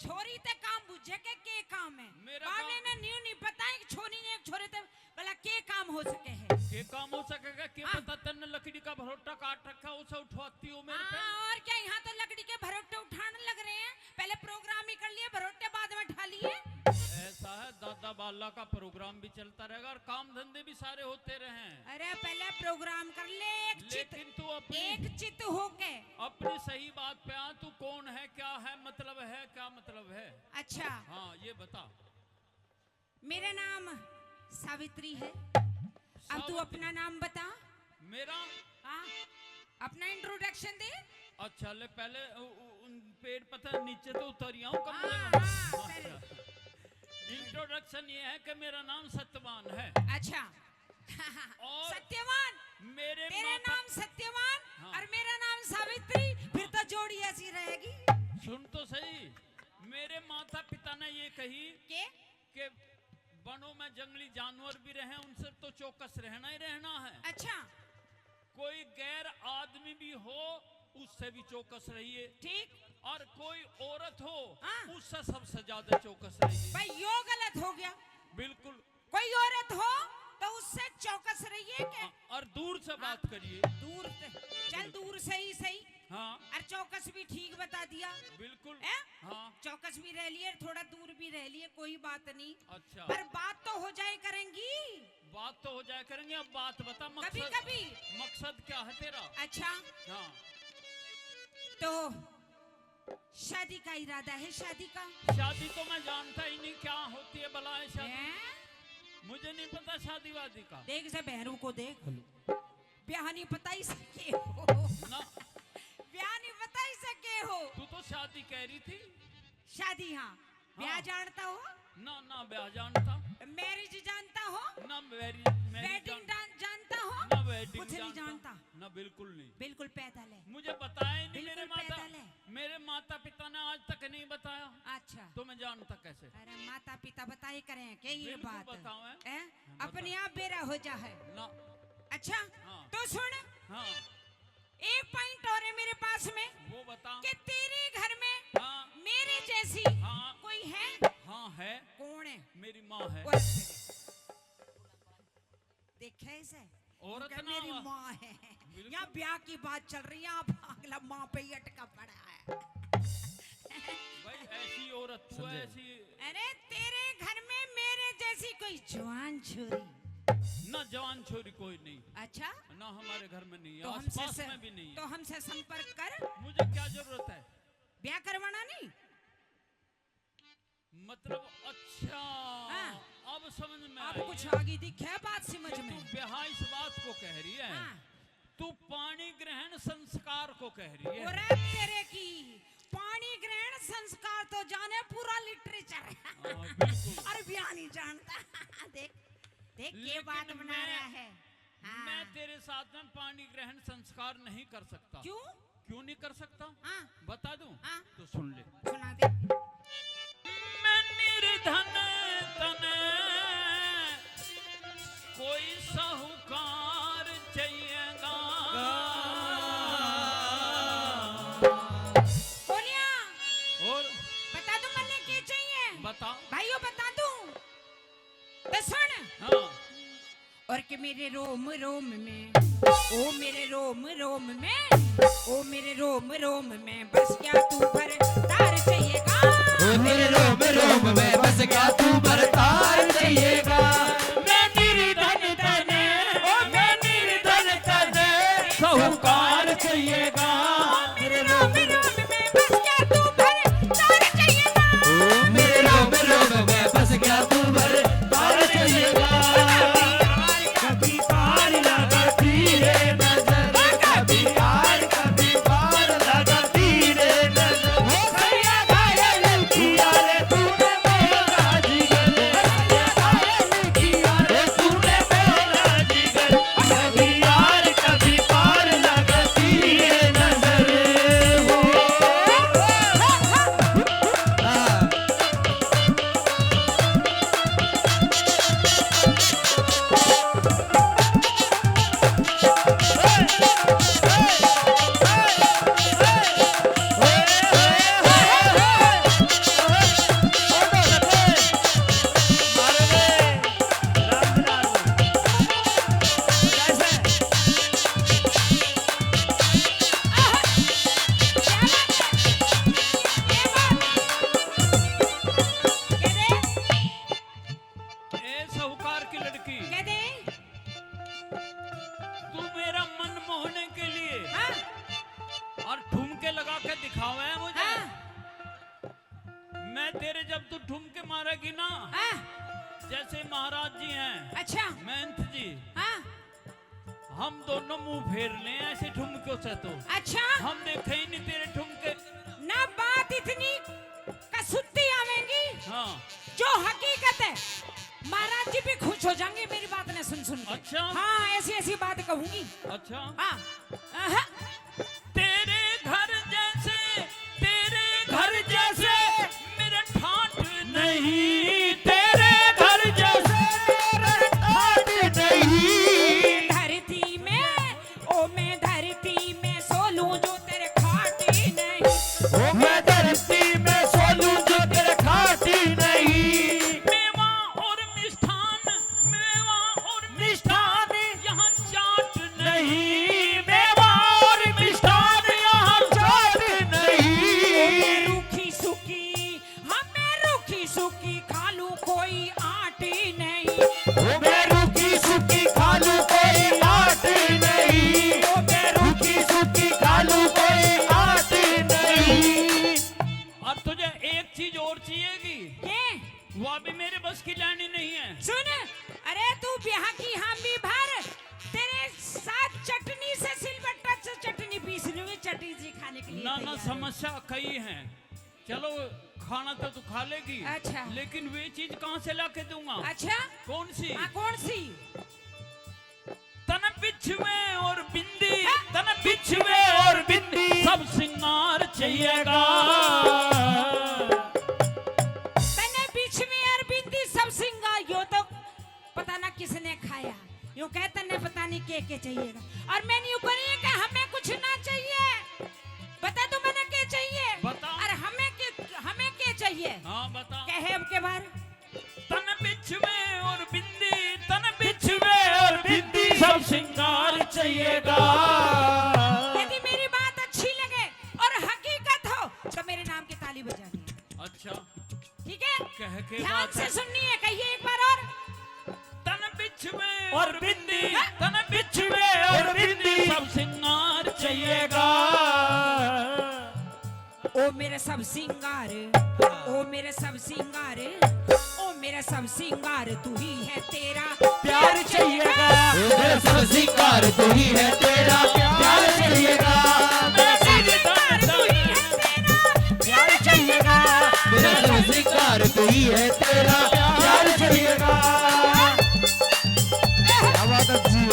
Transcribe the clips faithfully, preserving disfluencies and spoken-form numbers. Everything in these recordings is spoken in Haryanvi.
छोरी ते काम बुझे के, के काम है? मेरा बाप काम ने ना न्यू नहीं पता है कि छोरी ने एक छोरे ते भला के काम हो सके है? के काम हो सकेगा? के हाँ। पता तन्ने लकड़ी का भरोटा काट रखा, उसे उठवाती हो मेरे पे। हाँ, और क्या, यहाँ तो लकड़ी के भरोटे उठाने लग रहे हैं। पहले प्रोग्राम ही कर लिए, भरोटे बाद में उठा लिए। ऐसा है, दादा बाला का प्रोग्राम भी चलता रहेगा और काम धंधे भी सारे होते रहे हैं। अरे, पहले प्रोग्राम कर ले, एक चित, लेकिन तू अपनी एक चित होके। अपनी सही बात पे आ, तू कौन है, क्या है, मतलब है, क्या मतलब है? अच्छा। हाँ, ये बता। मेरा नाम सावित्री है। अब तू सावित्री। अपना नाम बता। मेरा? हाँ, अपना इंट्रोडक्शन दे। अच्छा, ले पहले उ, उ, उन पेड़ पत्थर नीचे तो उतर ही आऊं, कम से हाँ, कम। हाँ, फिर। अच्छा। इंट्रोडक्शन ये है कि मेरा नाम सत्यवान है। अच्छा। और सत्यवान, मेरे तेरा माता नाम सत्यवान हाँ। और मेरा नाम सावित्री, फिर हाँ। तो जोड़ी ऐसी रहेगी। सुन तो सही, मेरे माता पिता ने ये कही के? कि वनों में जंगली जानवर भी रहे, उनसे तो चौकस रहना ही रहना है। अच्छा। कोई गैर आदमी भी हो, उससे भी चौकस रहिए। ठीक। और कोई औरत हो, हाँ। उससे सबसे ज्यादा चौकस रहिए। भाई, यो गलत हो गया। बिल्कुल। कोई औरत हो तो उससे चौकस रहिए के? हाँ, और दूर से बात हाँ। करिए। दूर से, चल, बिल्कुल। दूर से ही सही। हाँ। और चौकस भी ठीक बता दिया। बिल्कुल। हैं? हाँ। चौकस भी रह लिए, थोड़ा दूर भी रह लिए, कोई बात नहीं। अच्छा। पर बात तो हो जाए करेंगी। बात तो हो जाए करेंगे, अब बात बता, कभी मकसद, कभी। मकसद क्या है तेरा? अच्छा। हाँ। तो शादी का इरादा है, शादी का? शादी तो मैं जानता ही नहीं, क्या होती है बलाए शादी? हैं? मुझे नहीं पता शादी वादी का। देख से बहरू को देख। ब्याह नहीं पता इसे के हो। ना। ब्याह नहीं पता इसे के हो। तू तो शादी कह रही थी। शादी, हाँ। ब्याह हाँ। जानता हो? ना, ना ब्याह जानता। मैरिज जानता हो? ना मैरिज, मैरिज वेडिंग जान-, जान-, जानता हो? ना वेडिंग कुछ नहीं जानता। जानता। ना, बिल्कुल नहीं। बिल्कुल पैदल है। मुझे बताया ही नहीं बिल्कुल मेरे माता, पैदल है। मेरे माता पिता ने आज तक नहीं बताया। अच्छा। तो मैं जानता कैसे? अरे माता पिता बताए करें के ये बिल्कुल बात? बताओ, हैं? हैं? हाँ, बता। अपने आप बेरा हो जा है। ना। अच्छा, हाँ। तो सुन। हाँ। एक पॉइंट और है मेरे पास में। वो बता। कि तेरे घर में हाँ। मेरे जैसी हाँ। कोई है? हाँ है। कौन है? मेरी माँ है। और देखे इसे? औरत वो कहे, ना मेरी हुआ। माँ है। बिल्कुल। यहाँ ब्याह की बात चल रही है, आप अगला माँ पे ही अटका पड़ा है। भाई, ऐसी औरत तू समझे? ऐसी। अरे, तेरे घर में मेरे जैसी कोई जवान छोरी? ना, जवान छोरी कोई नहीं। अच्छा? ना, हमारे घर में नहीं है, तो हमसे आसपास से, में भी नहीं है। तो हमसे संपर्क कर। मुझे क्या जरूरत है? ब्याह करवाना नहीं? मतलब, अच्छा, हाँ। अब समझ में अब आई। कुछ आगे दिखे बात समझ कि में। तू ब्याह इस बात को कह रही है। हाँ। तू पाणी ग्रहण संस्कार को कह रही है। अरे तेरे की, पाणी ग्रहण संस्कार तो जाने पूरा लिटरेचर। हाँ, बिल्कुल। अरे ब्याह नहीं जानता। देख, देख ये लेकिन बात बना मैं, रहा है। हाँ। मैं तेरे साथ में पाणी ग्रहण संस्कार नहीं कर सकता। क्यों? क्यों नहीं कर सकता? हाँ। बता दूं? हाँ। तो सुन ले। सुना दे। मैं निर्धन तने कोई साहूकार चाहिएगा। बोलिया। और? बता दूं मन्ने के चाहिए? बता। भाइयों, बता दूं? तो सुन। हाँ। और कि मेरे रोम रोम में, ओ मेरे रोम रोम में, ओ मेरे रोम रोम में बस गया तू भर तार चाहिएगा। ओ मेरे रोम रोम में बस गया तू भर तार चाहिएगा। मैं निर्धन तने, ओ मैं निर्धन तने, साहूकार चाहिएगा। मेरे रोम रोम में बस गया तू भर तार चाहिएगा। ओ मेरे रोम रोम में बस गया तू भर तार चाहिएगा। कभी पार, कभी पार लगाती रे नजर, कभी पार, कभी पार लगाती रे नजर। ओ सैया घायल किया रे तूने मेरा जी, के लगा के दिखावे है मुझे। हाँ। मैं तेरे, जब तू ठुमके मारेगी ना, हाँ। जैसे महाराज जी हैं, अच्छा। महंत जी, हाँ। हम दोनों मुंह फेर लें ऐसे ठुमकों से तो। अच्छा। हम देखे ही नहीं तेरे ठुमके। ना, बात इतनी कसूती आवेंगी। हाँ। जो हकीकत है, महाराज जी भी खुश हो जाएंगे मेरी बात ने सुन सुन के। अच्छा। हाँ, ऐसी ऐसी बात कहूंगी। अच्छा। हाँ। आहा। तेरे घर जैसे, तेरे घर जैसे मेरे ठाट नहीं, तेरे घर जैसे मेरे ठाट नहीं। धरती में, ओ मैं धरती में सो लूं जो तेरे खाट नहीं। ओ मैं धरती में सो लूं जो तेरे खाट नहीं। मेवा और मिष्ठान, मेवा और मिष्ठान यहाँ चाट नहीं, मेवा और मिष्ठान यहाँ चाट नहीं। ओ मैं रूखी सूखी, हाँ, मैं रूखी सूखी खा लूं, कोई आट नहीं। ओ मैं रूखी सूखी खा लूं, कोई आट नहीं। ओ मैं रूखी सूखी खा लूं, कोई आट नहीं। और तुझे एक चीज और चाहिएगी। के? वो भी मेरे बस की लानी नहीं है। सुन, अरे तू ब्याह की हामी भर, तेरे साथ चटनी से सिलबट्टा से चटनी पीस लूंगी, चटनी जी खाने के लिए ना, ना, तैयार है। समस्या कई है। चलो, खाना तो तू खा लेगी, अच्छा। लेकिन वे चीज कहाँ से ला के दूंगा? अच्छा। कौन सी? हाँ, कौन सी? तन बिछवे और बिंदी, हाँ। तन बिछवे और बिंदी, सब सिंगार चाहिएगा। तन बिछवे और बिंदी, सब सिंगार, यो तो पता ना किसने खाया। यूं कह, तन्ने पता नहीं के के चाहिएगा। और मैंने यूं करी है कि हमें कुछ ना चाहिए। बता तू मैंने के चाहिए? बता। और हमें के, हमें के चाहिए? हाँ, बता। कहे अब के बार। तन बिछवे और बिंदी, तन बिछवे और बिंदी, सब सिंगार चाहिएगा। यदि मेरी बात अच्छी लगे और हकीकत हो तो मेरे नाम की ताली बजानी। अच्छा। ठीक है? कह के ध्यान बात से है। सुननी है, कहिए एक बार और। तन बिछवे और बिंदी, हाँ? तन बिछवे और बिंदी, सब सिंगार चाहिएगा। ओ मेरे सब सिंगार, हाँ। ओ मेरे सब सिंगार, ओ मेरा सब सिंगार तू ही है, तेरा प्यार चाहिएगा। ओ मेरा सब सिंगार तू ही है, तेरा प्यार चाहिएगा। मेरा सब सिंगार तू ही है, तेरा प्यार चाहिएगा। मेरा सब सिंगार तू ही है, तेरा प्यार चाहिएगा। क्या बात है जी।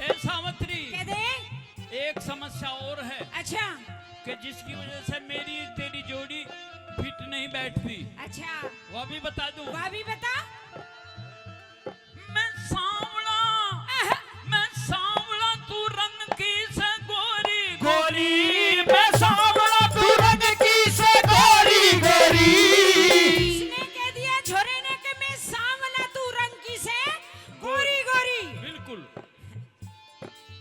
ए सावित्री, कह दे। एक समस्या और है। अच्छा। कि जिसकी वजह से मेरी तेरी जोड़ी फिट नहीं बैठती। अच्छा। वह भी बता दूं? वह भी बता। मैं सांवला, आह। मैं सांवला, तू रंग की से गोरी, गोरी। मैं सांवला, तू रंग की से गोरी, गोरी। इसने कह दिया छोरे ने कि मैं सांवला, तू रंग की से गोरी, गोरी। बिल्कुल।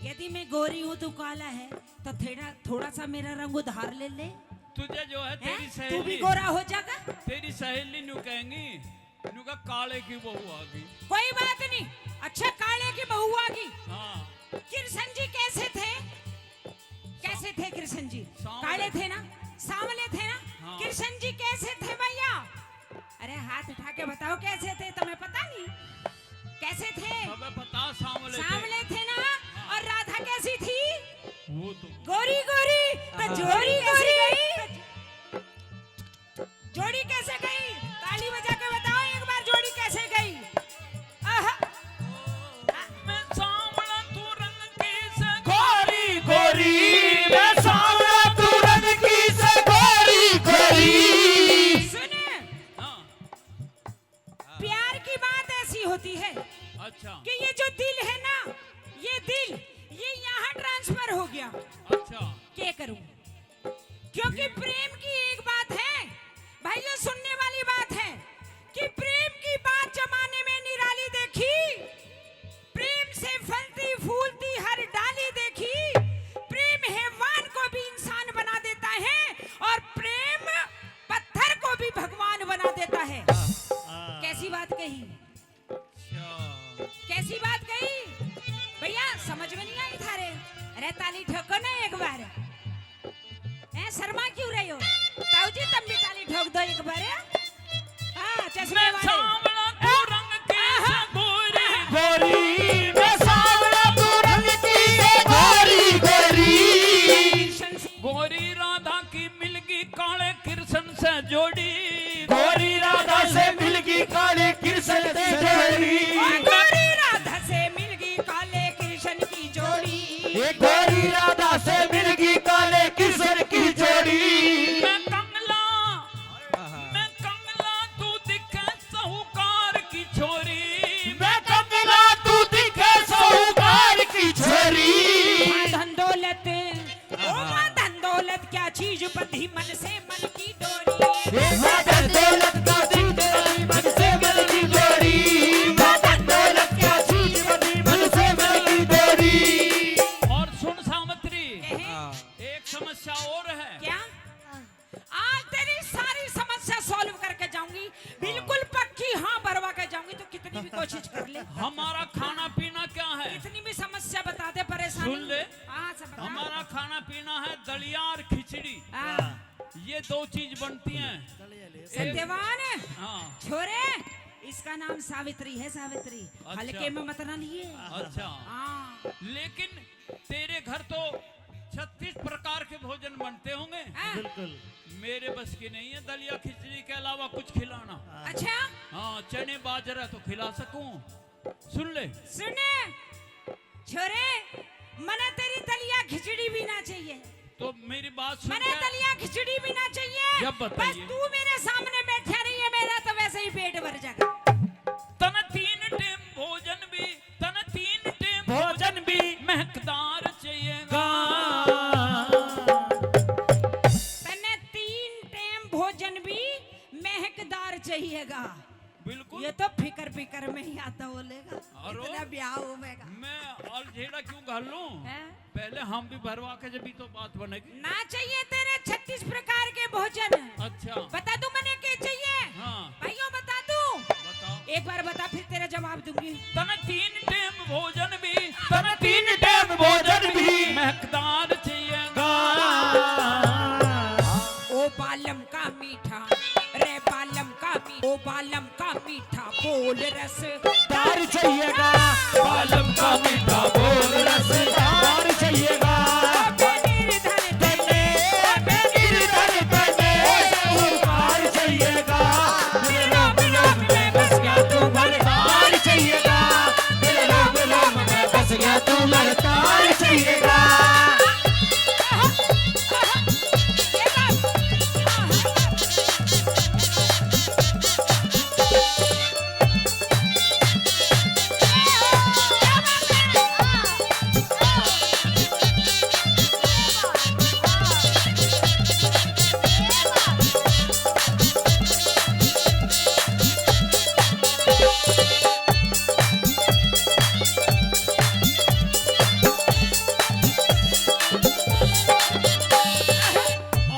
यदि मैं गोरी हूँ, तू काला है, तो थोड़ा, थोड़ा सा मेरा रंग उधार ले ले। तुझे जो है, हैं? तेरी तू भी सहेली, गोरा हो जागा। तेरी सहेली न्यू कहेंगी, न्यू कहा, "काले की बहू आ गई।" कोई बात नहीं, अच्छा, काले की बहू आ गई। हाँ। कृष्ण जी कैसे थे? कैसे थे कृष्ण जी? सांवले। काले थे ना, सांवले थे ना। हाँ। कृष्ण जी कैसे थे भैया? अरे हाथ उठा के बताओ, कैसे थे? तुम्हें पता नहीं कैसे थे? सबे पता, सांवले थे। सांवले थे ना। हाँ। और राधा कैसी थी? वो तो गोरी गोरी। तो हाँ। जोड़ी कैसे गई? जोड़ी कैसे गई? ताली बजा के बताओ एक बार, जोड़ी कैसे गई? आहा। मैं सांवला, तू रंग की से गोरी, गोरी। हो गया। अच्छा। क्या करूं? क्योंकि प्रेम की एक बात है भाइयों, सुनने वाली बात है कि प्रेम की बात जमाने में निराली देखी, प्रेम से फलती फूलती हर डाली देखी। प्रेम हैवान को भी इंसान बना देता है और प्रेम पत्थर को भी भगवान बना देता है। हाँ। कैसी बात कही? अच्छा। कैसी बात कही भैया, समझ में नहीं आई थारे? अरे ताली ठोको ना एक बार। हैं, शर्मा क्यों रहे हो? ताऊ जी, तुम भी ताली ठोक दो एक बार। हाँ, चश्मे मैं वाले। सांवला तू रंग की आहा। से गोरी। गोरी, मैं सांवला तू रंग की से गोरी, गोरी। कृष्ण से गोरी राधा की मिलगी काले कृष्ण से जोड़ी। गोरी राधा से मिलगी काले कृष्ण से जोड़ी। गोरी राधा से मिलगी काले कृष्ण की जोड़ी। ये गोरी राधा से मिलगी काले कृष्ण की जोड़ी। मैं कंगला, मैं कंगला तू दिखे साहूकार की छोरी। मैं कंगला तू दिखे साहूकार की छोरी। माँ धन दौलत, ओ माँ धन दौलत क्या चीज बंधी मन से मन की डोरी। ए माँ धन दौलत का चीज बंधी मन से मन की डोरी। माँ धन दौलत क्या चीज बंधी मन से मन की डोरी। और सुन सावित्री, कहे। हाँ। एक समस्या और है। क्या? आज तेरी सारी समस्या सॉल्व करके जाऊंगी, बिल्कुल पक्की हाँ भरवा के जाऊंगी, तो कितनी भी कोशिश कर ले। हमारा खाना पीना क्या है? कितनी भी समस्या बता दे, परेशानी। सुन ले। हाँ, सब बता। हमारा खाना पीना है दलिया और खिचड़ी। हाँ। ये दो चीज बनती हैं। सत्यवान। हाँ। छोरे, इसका नाम सावित्री है, सावित्री। अच्छा। हल्के में मत ना लिए। अच्छा। हाँ। लेकिन तेरे घर तो छत्तीस प्रकार के भोजन बनते होंगे। हाँ। बिल्कुल। मेरे बस की नहीं है दलिया खिचड़ी के अलावा कुछ खिलाना। अच्छा। हाँ, चने बाजरा तो खिला सकूं। सुन ले। सुने, छोरे, मने तेरी दलिया खिचड़ी भी ना चाहिए। तो मेरी बात सुन मने के दलिया खिचड़ी भी ना चाहिए। जब बताइए। बस तू मेरे सामने बैठा रही है, मेरा तो वैसे ही पेट भर जाएगा। तन तीन टाइम भोजन भी, तन तीन टाइम भोजन भी महकदार चाहिएगा। तन्ने तीन टाइम भोजन भी महकदार चाहिएगा। बिल्कुल। ये तो फिकर फिकर में ही आता बोलेगा। अरे, इतना ब्याह होवेगा। मैं अलझेड़ा क्यों घाल लूं? हैं? पहले हम भी भरवा के जब भी तो बात बनेगी। ना चाहिए तेरे छत्तीस प्रकार के भोजन। अच्छा। बता दूं मने के चाहिए? हाँ। भाइयों बता दूं? बताओ। एक बार बता फिर तेरा जवाब दूंगी। तन तीन टाइम भोजन भी, तन तीन टाइम भोजन भी महकदार चाहिएगा। ओ बालम का मीठा, रे बालम का मी-, ओ बालम का मीठा बोल रसदार चाहिएगा। बालम का मीठा बोल रसदार चाहिएगा। निर्धन तने, निर्धन तने साहूकार चाहिएगा। मेरे लोम लोम में बस गया तू मरदार चाहिएगा। मेरे लोम लोम में बस गया तू मरदार चाहिएगा।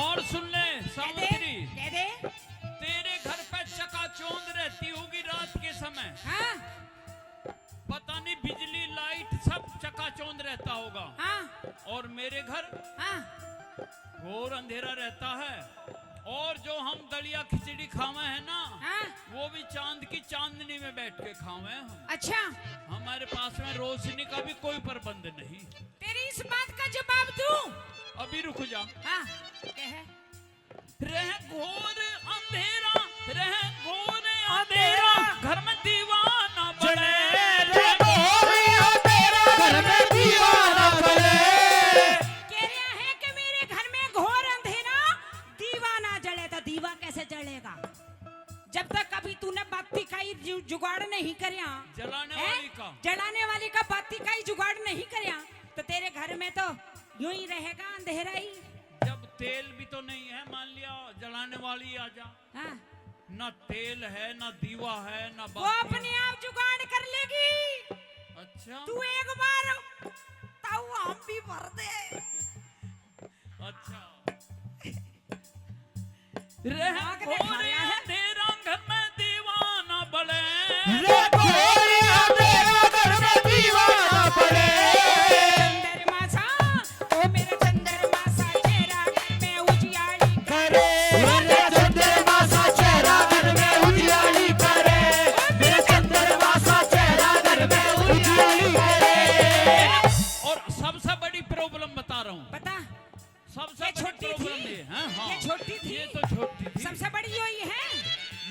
और सुन ले, कह दे, सावित्री, कह दे। तेरे घर पे चकाचौंध रहती होगी रात के समय। हाँ। पता नहीं, बिजली, लाइट, सब चकाचौंध रहता होगा। हाँ। और मेरे घर हाँ। घोर अंधेरा रहता है। और जो हम दलिया खिचड़ी खावे हैं ना, हाँ। वो भी चांद की चांदनी में बैठ के खावे हैं हम। अच्छा। हमारे पास में रोशनी का भी कोई प्रबंध नहीं। तेरी इस बात का जवाब दूं? अभी रुक जा। हाँ, कह। रह घोर अंधेरा, रह घोर अंधेरा, घर में दीवाना बले। रह घोर अंधेरा, घर में दीवाना बले। कह रहा है कि मेरे घर में घोर अंधेरा, दीवाना जले। तो दीवा कैसे जलेगा? जब तक अभी तूने बाती का ही जु-, जुगाड़ नहीं करया, जलाने हैं? वाली का। जलाने वाली का बाती का ही जुगाड़ नहीं करया, तो तेरे घर में तो यूं ही रहेगा अंधेरा ही। जब तेल भी तो नहीं है, मान लिया जलाने वाली आ जा। हाँ। ना तेल है, ना दीवा है, ना वो बाती है। अपने आप जुगाड़ कर लेगी। अच्छा। तू एक बार ताऊ हम भी भर दे। अच्छा। रे दिमाग ने गोरे खा लिया है। अंधेरा घर में दीवाना बले। रे गोरे अंधेरा घर में दीवाना बले। चंद्रमा सा, ओ मेरा चंद्रमा सा चेहरा घर में उजियाली करे। मेरा चंद्रमा सा चेहरा घर में उजियाली करे। मेरा चंद्रमा सा चेहरा घर में उजियाली करे। और सबसे बड़ी problem बता रहा हूँ। बता। सबसे ये बड़ी छोटी problem थी। ये है, हाँ। ये छोटी थी। ये तो छोटी थी। सबसे बड़ी यही है।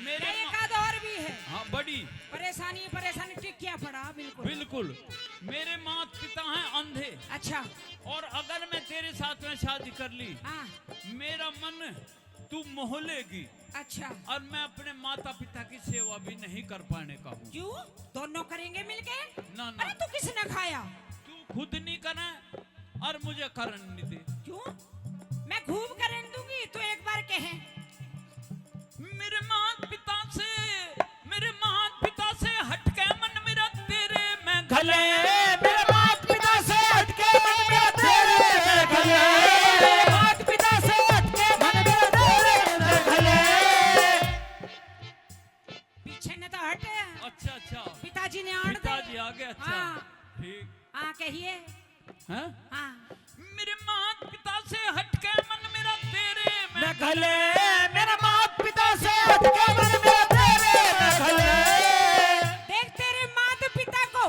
मेरे या एक मा-, आध और भी है। हाँ, बड़ी। परेशानी, परेशानी, टिकिया पड़ा, बिल्कुल। बिल्कुल। मेरे माता पिता हैं अंधे। अच्छा। और अगर मैं तेरे साथ में शादी कर ली, हाँ। मेरा मन तू मोह लेगी। अच्छा। और मैं अपने माता पिता की सेवा भी नहीं कर पाने का हूँ। क्यों? दोनों करेंगे मिलके? ना, ना। अरे, तू किसने खाया? तू खुद नहीं करे और मुझे करन नहीं दे। क्यों? मैं खूब करन दूंगी, तू एक बार कहे। मेरे माता पिता से, मेरे माता पिता से हटके मन मेरा तेरे में घले। मेरे माता पिता से हटके मन मेरा तेरे में घले। मेरे माता पिता से हटके मन मेरा तेरे में घले। पीछे ने तो हटे। अच्छा, अच्छा। पिताजी ने आड़ दे। पिताजी आ गए, अच्छा। हाँ। ठीक। हाँ, कहिए। हैं? हाँ। मेरे माता पिता से हटके मन मेरा तेरे में घले। मेरे माता पिता से हटके मन मेरा तेरे में घले। देख, तेरे माता पिता को,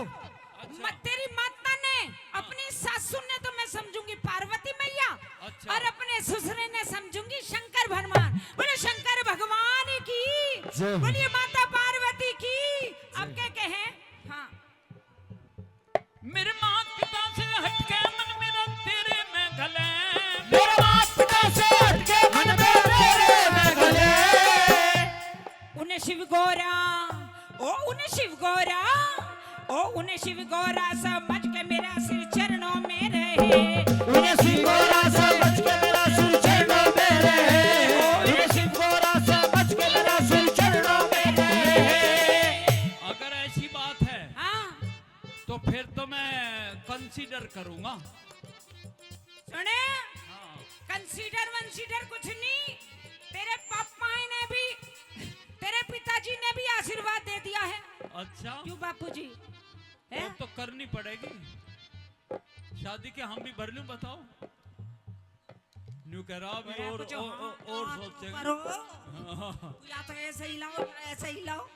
अच्छा। म-, तेरी माता ने, हाँ। अपनी सासू ने तो मैं समझूंगी पार्वती मैया, अच्छा। और अपने ससुरे ने समझूंगी शंकर भगवान। बोले शंकर भगवान की, जय हो। बोलिए माता पार्वती की। जय। अब क्या कहें? हाँ। मेरे माता पिता से हटके मन मेरा तेरे में घले। मेरे माता पिता से हटके मन मेरा तेरे में घले। उन्हें शिव गोरा, ओ उन्हें शिव गोरा, ओ उन्हें शिव गोरा समझ के मेरा सिर चरणों में रहे। उन्हें शिव गोरा समझ के मेरा सिर चरणों में रहे। उन्हें शिव गोरा समझ के मेरा सिर चरणों में रहे। अगर ऐसी बात है, हाँ। तो फिर तो मैं consider करूंगा। सुने, हाँ। Consider वंसिडर कुछ नहीं। तेरे पापा ने भी, तेरे पिताजी ने भी आशीर्वाद दे दिया है। अच्छा। क्यों बापू जी? तो, हैं? तो करनी पड़ेगी शादी के, हम भी भर लूं, बताओ। न्यू कह रहा, अभी मेरा और, कुछ और, हाँ, और, और हाँ, सोचेंगे। करो। हाँ। या तो ऐसे हिलाओ, या ऐसे हिलाओ।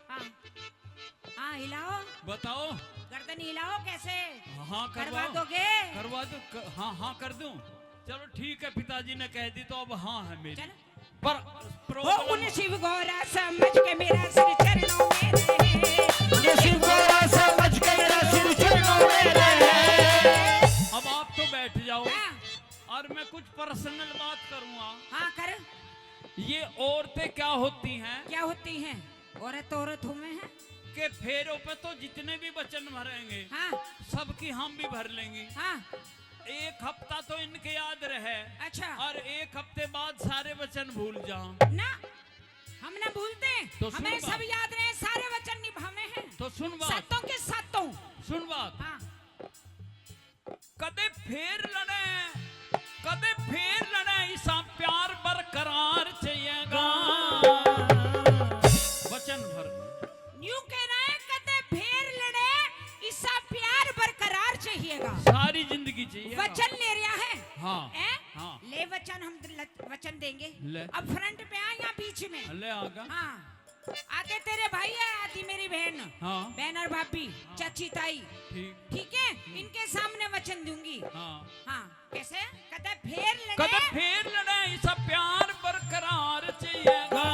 हाँ। हाँ, हिलाओ। बताओ। गर्दन हिलाओ, कैसे? हाँ, करवा करवाओ। दोगे? करवा दो, क-, हाँ, हाँ, कर दूं। चलो, ठीक है, पिताजी ने कह दी तो अब हाँ है मेरी। चलो। पर ओ problem उन शिव गोरा समझ के मेरा सिर चरणों में रहे। उन शिव गोरा समझ के मेरा सिर चरणों में रहे। अब आप तो बैठ जाओ। हाँ। और मैं कुछ personal बात करूंगा। हाँ, कर। ये औरतें क्या होती हैं? क्या होती हैं? औरत तो औरत हुए हैं। के फेरों पे तो जितने भी वचन भरेंगे, हाँ। सबकी हम भी भर लेंगी। हाँ। एक हफ्ता तो इनके याद रहे, अच्छा। और एक हफ्ते बाद सारे वचन भूल जाओ। ना, हम ना भूलते, तो सुन हमें बात। सब याद रहे, सारे वचन निभावे हैं। तो सुन बात। सातों के सातों। सुन बात। हाँ। कदे फेर लड़े, कदे फेर लड़े, इसा प्यार बरकरार चाहिएगा। वचन भर। न्यू कह रहा है, कदे फेर लड़े, इसा प्यार बरकरार चाहिएगा। सारी जिंदगी चाहिए। वचन ले रहा है। हाँ, हैं? हाँ। ले वचन, हम ल-, वचन देंगे। ले। अब front पे आ या बीच में? ले आगा। हाँ। आधे तेरे भाई है, आधी मेरी बहन। हाँ। बहन और भाभी, हाँ। चाची ताई। ठीक। ठीक है? हम्म। इनके सामने वचन दूंगी। हाँ। हाँ, कैसे? कदे फेर लड़े। कदे फेर लड़े, इसा प्यार बरकरार चाहिएगा।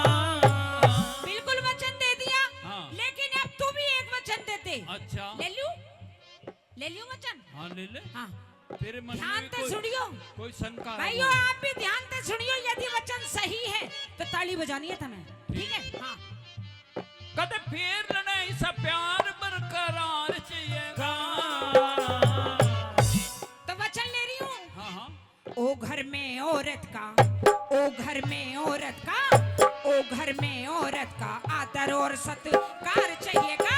बिल्कुल वचन दे दिया। हाँ। लेकिन अब तू भी एक वचन दे दे। अच्छा। ले लूं? ले लियो वचन? हाँ, ले ले। हाँ। तेरे मन ध्यान में से कोई, सुनियो। कोई शंका है भाइयों, वो? आप भी ध्यान से सुनियो, यदि वचन सही है तो ताली बजानी है तुम्हें, ठीक है? हाँ। कदे फेर लड़े, इसा प्यार बरकरार चाहिएगा। तो वचन ले ओ घर में औरत का, ओ घर में औरत का, ओ घर में औरत का आदर और सत्कार चाहिएगा।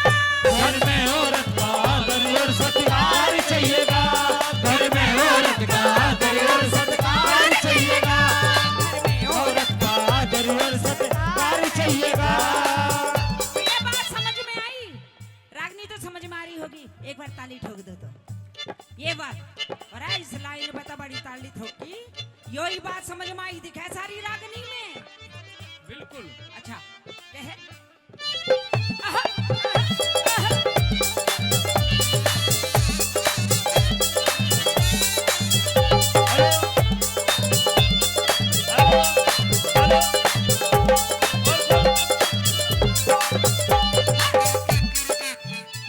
घर में औरत का आदर और सत्कार चाहिएगा। घर में औरत का आदर और सत्कार चाहिएगा। घर में औरत का आदर और सत्कार चाहिएगा। ये बात समझ में आई? रागनी तो समझ में आ रही होगी, एक बार ताली ठोक दो तो। ये बात, और इस लाइन बता बड़ी ताली ठोकी, यो ही बात समझ में आई दिखे सारी रागनी में। बिल्कुल। अच्छा, कहे।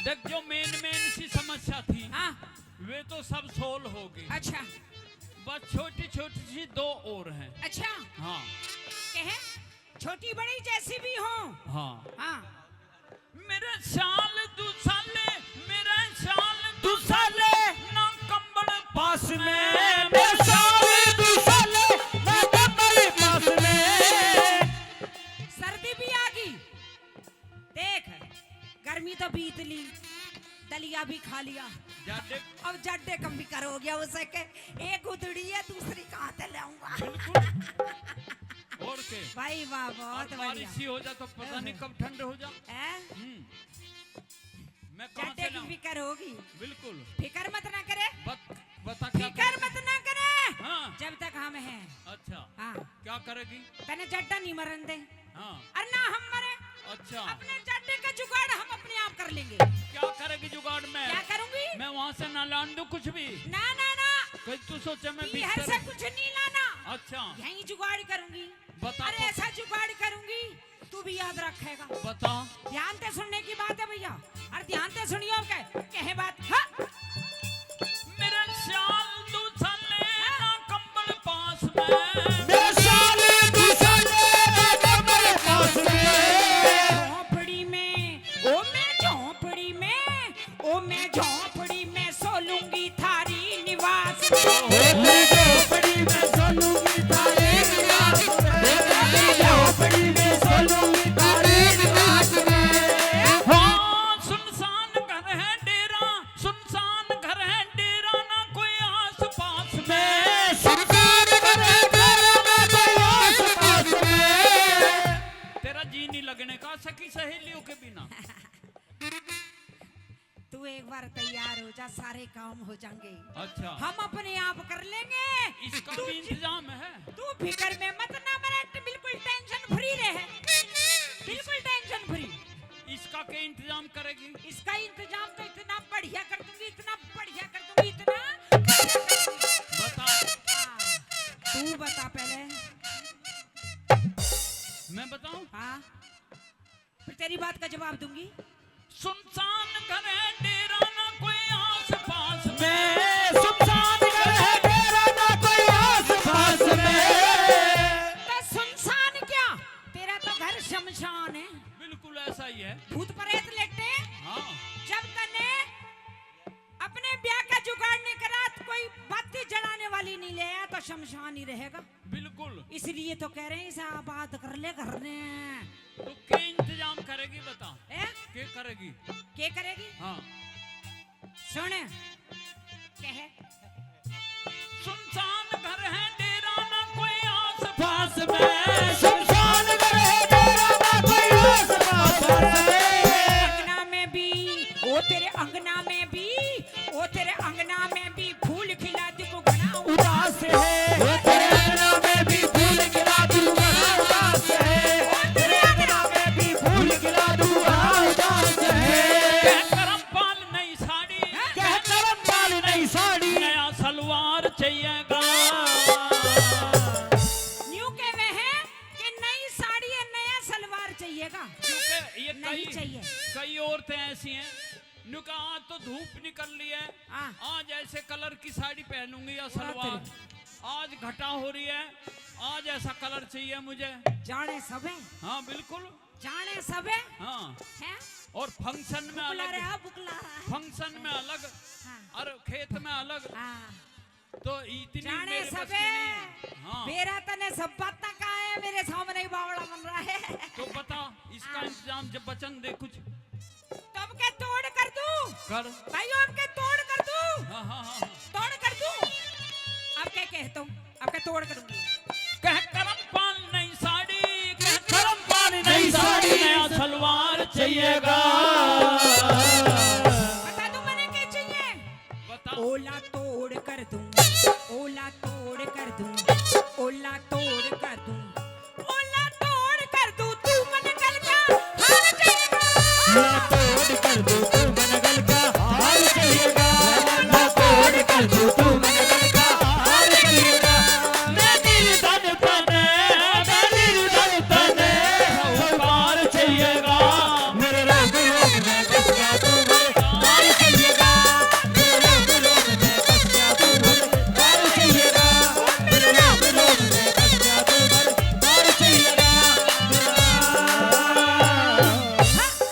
देख, जो मेन मेन सी समस्या थी, हाँ। वे तो सब सोल्व हो गई। अच्छा। बस छोटी छोटी सी दो और हैं। अच्छा। हाँ। कहे, छोटी बड़ी जैसी भी हो। हाँ। हाँ। मेरा साल दो साले, मेरा साल दो साले, ना कंबल पास में। मेरा साल दो साले, ना कंबल पास में। सर्दी भी आ गई। देख, गर्मी तो बीत ली, दलिया भी खा लिया। जाडे अब जाडे कम भी कर हो गया उसे के, एक उधड़ी है, दूसरी कहाँ से लाऊंगा? बिल्कुल। और के? भाई वाह, बहुत अब बारिश बढ़िया। ही हो जा तो पता नहीं कब ठंड हो जा। हैं? हम्म। मैं कहाँ से जाडे की लाऊं? फिकर होगी। बिल्कुल। फिकर मत ना करे। बत-, बता क्या फिकर करेगी? मत ना करे। हाँ। जब तक हम हैं। अच्छा। हाँ। क्या करेगी? तने जड्डा नहीं मरन दे। हाँ। और ना हम मरे। अच्छा। अपने जड्डे का जुगाड़ हम अपने आप कर लेंगे। क्या करेगी जुगाड़ में? क्या करूंगी? मैं वहाँ से ना लान दूं कुछ भी। ना, ना, ना। कहीं तू सोचे मैं पीहर भीतर से कुछ नहीं लाना। अच्छा। यहीं जुगाड़ करूंगी। बता अरे तो। ऐसा जुगाड़ करूंगी, तू भी याद रखेगा। बता। ध्यान से सुनने की बात है भैया, और ध्यान से सुनियो। कह, कहे बात, हाँ। मेरे साल दो साले ना कंबल पास में। मेरे साल दो साले ना कंबल पास में। झोंपड़ी में, ओ मैं झोंपड़ी में, ओ मैं झोंपड़ी में सो लूंगी थारी निवास में। ओ मैं झोंपड़ी में सो लूंगी थारी निवास में। ओ मैं झोंपड़ी में सो लूंगी थारी निवास में। हाँ, सुनसान घर है डेरा, सुनसान घर है डेरा ना कोई आस पास में। सुनसान घर है डेरा ना कोई आस पास में। तेरा जी नहीं लगने का सखी सहेलियों के बिना। तू एक बार तैयार हो जा, सारे काम हो जाएंगे। अच्छा। हम अपने आप कर लेंगे। इसका तू भी चि-, इंतजाम है। तू फिक्र में मत ना मरे, बिल्कुल टेंशन फ्री रहे, बिल्कुल टेंशन फ्री। इसका क्या इंतजाम करेगी? इसका इंतजाम तो इतना बढ़िया कर दूंगी, इतना बढ़िया कर दूंगी, इतना बढ़िया कर दूंगी। बता। हाँ, तू बता पहले। मैं बताऊं? हाँ। फिर तेरी बात का जवाब दूंगी। सुनसान घर है डेरा ना कोई आस पास में। सुनसान घर है डेरा ना कोई आस पास में। तो सुनसान क्या, तेरा तो घर शमशान है। बिल्कुल ऐसा ही है। भूत प्रेत लेटे। हाँ। जब तने अपने ब्याह का जुगाड़ नहीं करा, तो कोई बत्ती जलाने वाली नहीं ले आया, तो शमशान ही रहेगा। बिल्कुल। इसलिए तो कह रहे हैं, इसे आबाद कर ले घर ने। तो के इंतजाम करेगी, बता? हैं? के करेगी? के करेगी? हाँ। सुन, कहे। सुनसान घर है डेरा ना कोई आस पास में। सुनसान घर है डेरा ना कोई आस पास में। अंगना में भी, ओ तेरे अंगना में भी, ओ तेरे अंगना में भी फूल खिला दी को घना उदास है। ओ तेरे अंगना में भी फूल खिला दी को घना उदास है। ओ तेरे अंगना में भी फूल खिला दी को घना उदास है। कह करमपाल नई साड़ी, हैं? कह करमपाल नई साड़ी, नया सलवार चाहिएगा। न्यू कहवे हैं कि नई साड़ी है, नया सलवार चाहिएगा। क्योंकि ये नहीं कई, चाहिए। कई औरतें ऐसी हैं, न्यू कहा, आज तो धूप निकल रही है, हाँ। आज ऐसे कलर की साड़ी पहनूंगी या वाह सलवार, तेरी। आज घटा हो रही है, आज ऐसा कलर चाहिए मुझे। जाने सबे। हाँ, बिल्कुल। जाने सबे। हाँ। हैं? और फंक्शन में बुकला अलग, रहा, बुकला रहा है। फंक्शन में अलग, हाँ। और खेत में अलग। हाँ। तो इतनी जाने मेरे बस की सबे, नहीं। हाँ। मेरा तने सब पता का है, मेरे सामने ही बावड़ा बन रहा है। तो बता, इसका हाँ। इंतजाम जब वचन दे कुछ। तो अब के तोड़ कर दूं? कर। भाइयों, अब के तोड़ कर दूं? हाँ, हाँ, हाँ, हाँ। तोड़ कर दूं? अब के कहता हूँ, अब के तोड़ करूंगी। कह करम पान नहीं साड़ी, कह करम पान नहीं नहीं साड़ी, साड़ी। नया सलवार चाहिएगा। बता दूं मने के चाहिए? बता। ओला तोड़ कर दूं, ओला तोड़ कर दूं, ओला